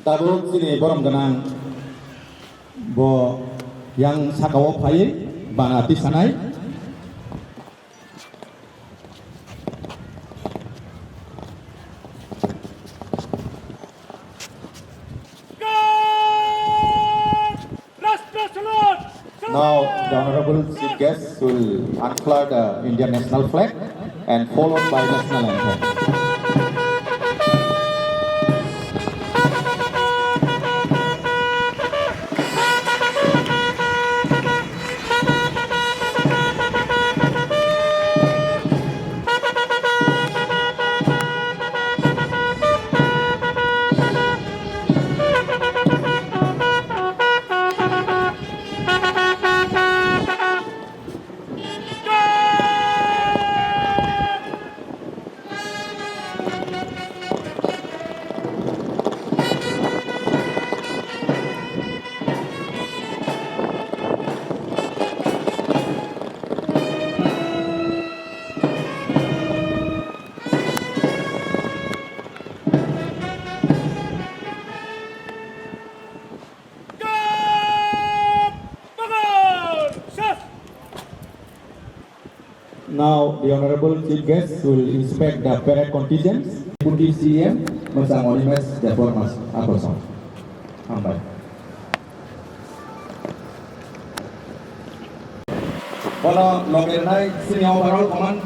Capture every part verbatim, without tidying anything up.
Tabuk chini borom gwnang bo yang sakao phaiwi bana tisanai. Now, the Honorable Chief Guest will unfurl the Indian national flag and followed by national anthem. Now, the Honorable Chief Guest will inspect the parade contingents. Deputy C M, Mwchang Animesh Debbarma, Akorson. Hambai. Bono loge rwnai chini overall command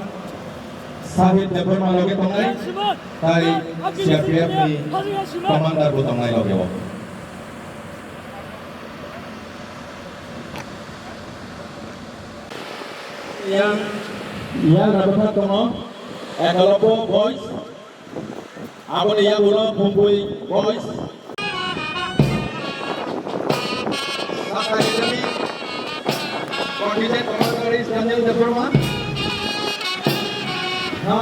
Sahib Debbarma loge tongnai, tai C R P F ni commander bo tongnai loge o. Yang, yang rwbwkha tongo, Ekalobbo boys. Aboni yagulo Bumbui boys. Saka Academy. Contingent commander is Daniel Debbarma.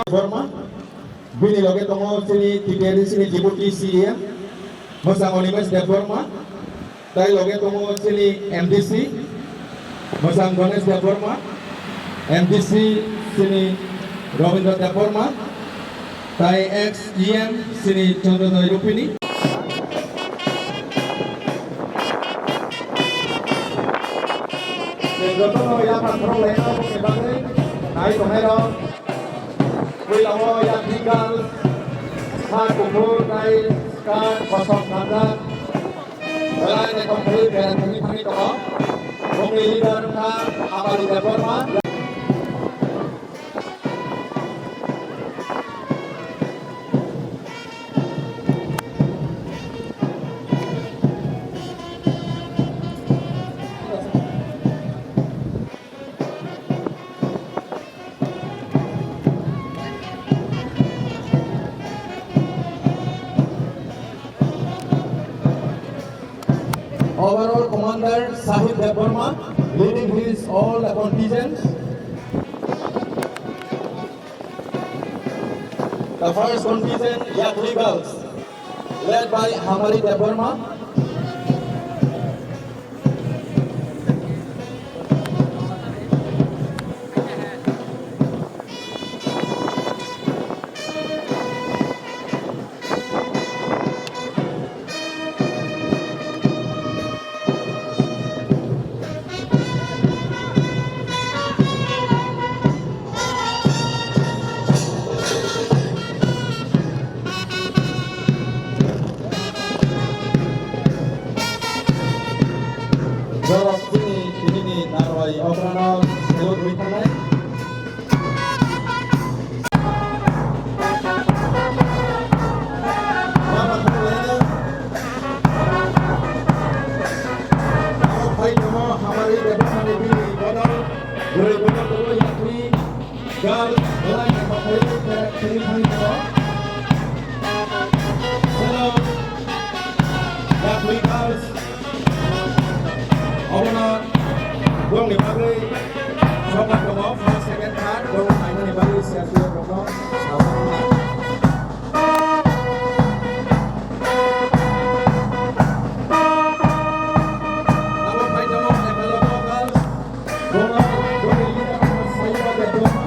Debbarma. Bini loge tongo chini T T A D C ni Deputy C E M. Mwchang Animesh Debbarma. Tai loge tongo chini M D C, Mwchang Ganesh Debbarma, M D C chini Rabindra Debbarma, tai ex E M chini Chandra Joy Rupini. Jotono yaphang khorok laina bokni bagwi nai tongnai rok. Puila o yakni girls, sak kuphur tai skirt kosom kanjak. Belai naithok khe bera thangwi thangwi tongo. Bongni leader wngkha Amari Debbarma. Overall Commander Sahib Debbarma leading his all the contingents. The first contingent, Yakli Girls, led by Hamari Debbarma. Borok chini tinini narwai okrano salute rwi thangnai. Abo phai tongo Hamari Debbarmani bini bodol, bwrwi bodol tongo yakni. Girls, belai naithok khe tei tini thani tongo. Hello, Yapri girls. Obono bongni bagwi sokha tongo, first, second, third, borok nainani bagwi C R P F rokno saui. Abo phai tongo, F L O girls. Bono, boni leader wngkha Sayura Debbarma.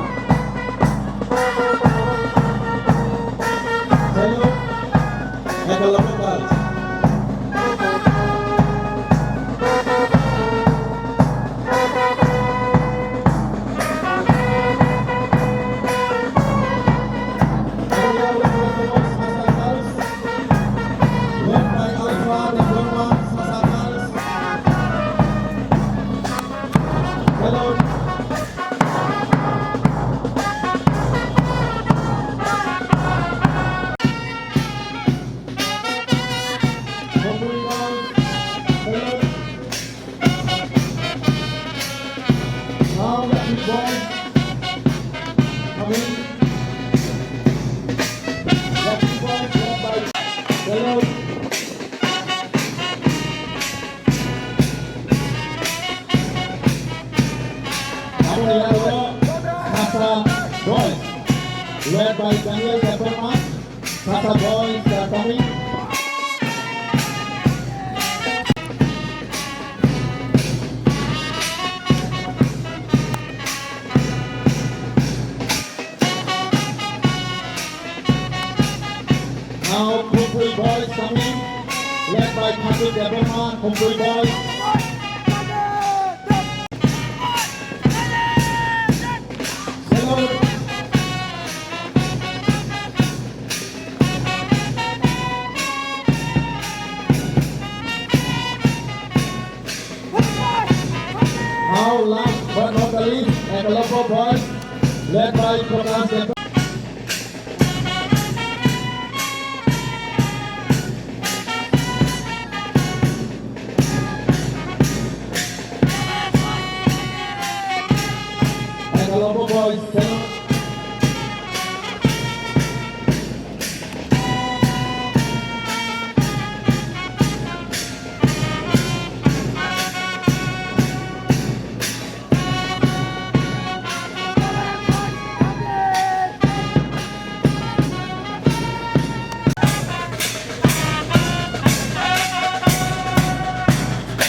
Sayur, F L O girls. Led by Daniel Debbarma, Sasa boys are coming. Now, Khumpui boys coming, led by Khatik Debbarma, Khumpui boys. Hello. Now, last but not the least, Eklavya boys, led by Prakash Debbarma. Eklavya boys,